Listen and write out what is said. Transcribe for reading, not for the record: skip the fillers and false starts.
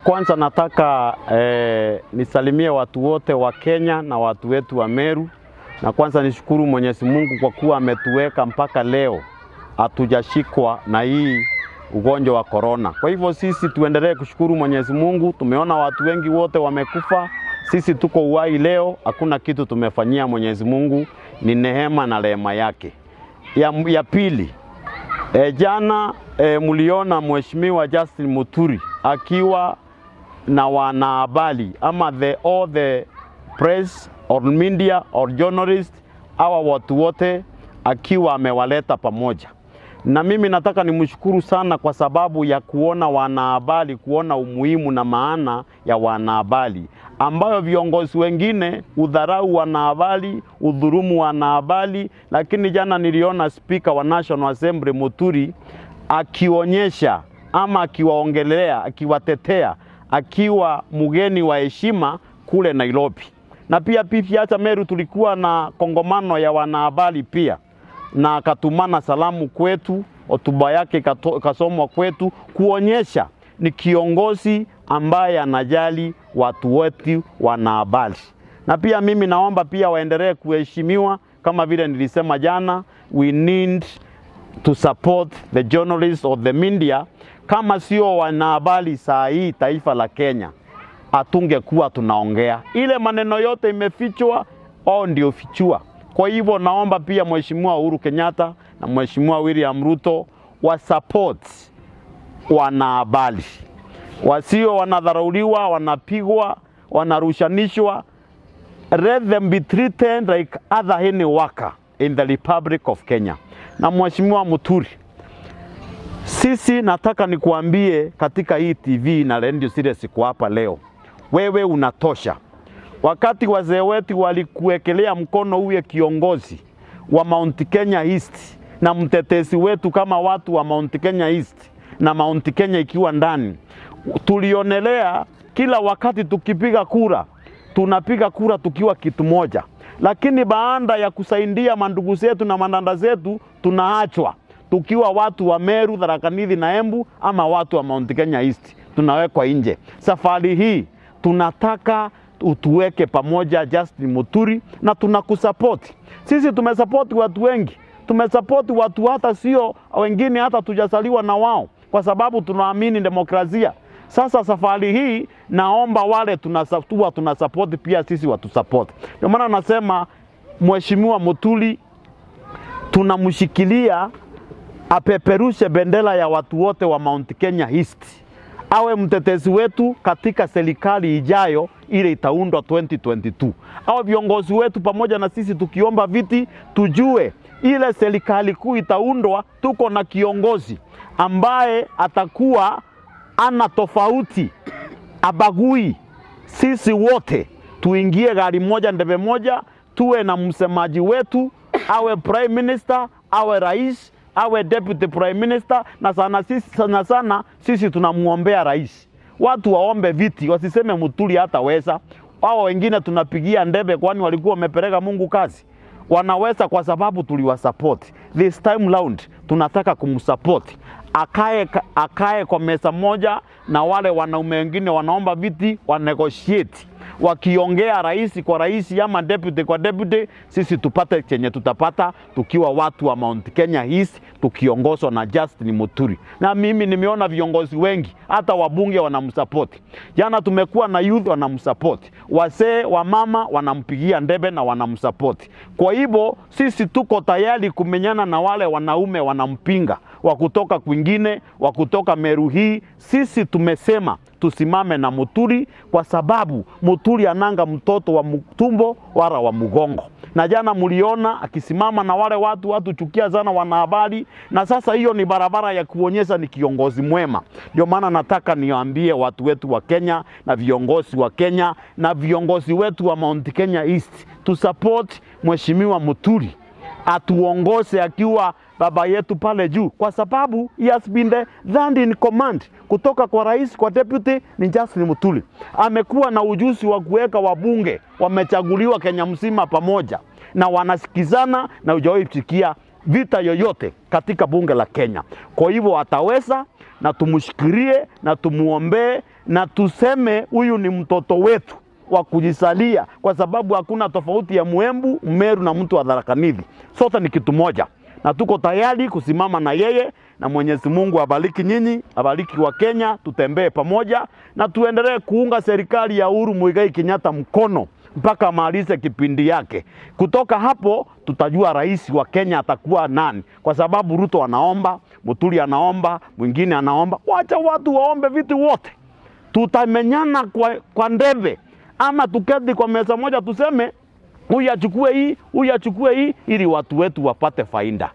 Kwanza nataka nisalimie watu wote wa Kenya na watu wetu wa Meru, na kwanza nishukuru Mwenyezi Mungu kwa kuwa ametuweka mpaka leo hatujashikwa na hii ugonjwa wa korona. Kwa hivyo sisi tuendelee kushukuru Mwenyezi Mungu. Tumeona watu wengi wote wamekufa, sisi tuko uhai leo, hakuna kitu tumefanyia Mwenyezi Mungu, ni neema na rehema yake. Ya pili, jana mliona Mheshimiwa Justin Muturi akiwa na wanahabari ama all the press or media or journalist, hawa watu wote akiwa amewaleta pamoja, na mimi nataka nimshukuru sana kwa sababu ya kuona wanahabari, kuona umuhimu na maana ya wanahabari, ambayo viongozi wengine udharau wanahabari, udhurumu wanahabari, lakini jana niliona Speaker wa National Assembly Muturi akionyesha ama akiwaongelea, akiwatetea akiwa mgeni wa heshima kule Nairobi. Na pia hata Meru tulikuwa na kongamano ya wanahabari pia, na akatumana salamu kwetu, hotuba yake ikasomwa kwetu kuonyesha ni kiongozi ambaye anajali watu wetu wanahabari. Na pia mimi naomba pia waendelee kuheshimiwa kama vile nilisema jana, we need to support the journalists or the media. Kama sio wanahabari saa hii taifa la Kenya hatungekuwa tunaongea. Ile maneno yote imefichwa, au ndio fichua. Kwa hivyo naomba pia Mheshimiwa Uhuru Kenyatta na Mheshimiwa William Ruto wa support wanahabari, wasio wanadharauliwa, wanapigwa, wanarushanishwa. Let them be treated like other any worker in the Republic of Kenya. Na Mheshimiwa Muturi, sisi nataka nikuambie katika hii TV na radio zile ziko hapa leo, wewe unatosha. Wakati wazee wetu walikuwekelea mkono uwe kiongozi wa Mount Kenya East na mtetezi wetu kama watu wa Mount Kenya East na Mount Kenya ikiwa ndani, tulionelea kila wakati tukipiga kura tunapiga kura tukiwa kitu moja, lakini baada ya kusaidia mandugu zetu na mandanda zetu tunaachwa tukiwa watu wa Meru, Tharaka Nithi na Embu ama watu wa Mount Kenya East tunawekwa nje. Safari hii tunataka utuweke pamoja, Justin Muturi, na tunakusupport. Sisi tumesupport watu wengi, tumesupport watu hata sio wengine, hata tujasaliwa na wao, kwa sababu tunaamini demokrasia. Sasa safari hii naomba wale tunasatua tunasupport pia sisi watusupport. Ndio maana nasema Mheshimiwa Muturi tunamshikilia apeperushe bendera ya watu wote wa Mount Kenya East, awe mtetezi wetu katika serikali ijayo ile itaundwa 2022. Awe viongozi wetu pamoja na sisi tukiomba viti, tujue ile serikali kuu itaundwa, tuko na kiongozi ambaye atakuwa ana tofauti, abagui. Sisi wote tuingie gari moja, ndebe moja, tuwe na msemaji wetu, awe prime minister, awe rais, awe deputy prime minister, na sana, sisi, sana sana sisi tunamwombea rais. Watu waombe viti, wasiseme Muturi hataweza. Wao wengine tunapigia ndebe, kwani walikuwa wamepeleka Mungu kazi? Wanaweza kwa sababu tuliwasupport. This time round tunataka kumsupport akae kwa meza moja na wale wanaume wengine wanaomba viti wa negotiate, wakiongea rais kwa rais ama deputy kwa deputy, sisi tupate chenye tutapata tukiwa watu wa Mount Kenya East tukiongozwa na Justin Muturi. Na mimi nimeona viongozi wengi hata wabunge wanamsupport. Jana tumekuwa na youth wanamsupport, wazee wa mama wanampigia ndebe na wanamsupport. Kwa hivyo sisi tuko tayari kumenyana na wale wanaume wanampinga wa kutoka kwingine, wa kutoka Meru hii. Sisi tumesema tusimame na Muturi kwa sababu Muturi ananga mtoto wa mtumbo wala wa mgongo. Na jana mliona akisimama na wale watu chukia sana wanahabari, na sasa hiyo ni barabara ya kuonyesha ni kiongozi mwema. Ndio maana nataka niwaambie watu wetu wa Kenya na viongozi wa Kenya na viongozi wetu wa Mount Kenya East to support Mheshimiwa Muturi atuongoze akiwa baba yetu pale juu, kwa sababu he has been the third in command kutoka kwa rais kwa deputy ni Justin Muturi. Amekuwa na ujuzi wa kuweka wabunge wamechaguliwa Kenya mzima pamoja na wanasikizana, na hujawahi sikia vita yoyote katika bunge la Kenya. Kwa hivyo ataweza, na tumshikirie na tumuombee na tuseme huyu ni mtoto wetu wa kujisalia, kwa sababu hakuna tofauti ya Mwembu, Mmeru na mtu wa Tharaka Nithi. Sote ni kitu moja, na tuko tayari kusimama na yeye, na Mwenyezi Mungu abariki nyinyi, abariki wa Kenya, tutembee pamoja na tuendelee kuunga serikali ya Uhuru Muigai Kenyatta mkono mpaka amalize kipindi yake. Kutoka hapo tutajua rais wa Kenya atakuwa nani, kwa sababu Ruto anaomba, Muturi anaomba, mwingine anaomba. Wacha watu waombe vitu wote, tutamenyana kwa ndebe ama tuketi kwa meza moja tuseme huyu achukue hii, huyu achukue hii, ili watu wetu wapate faida.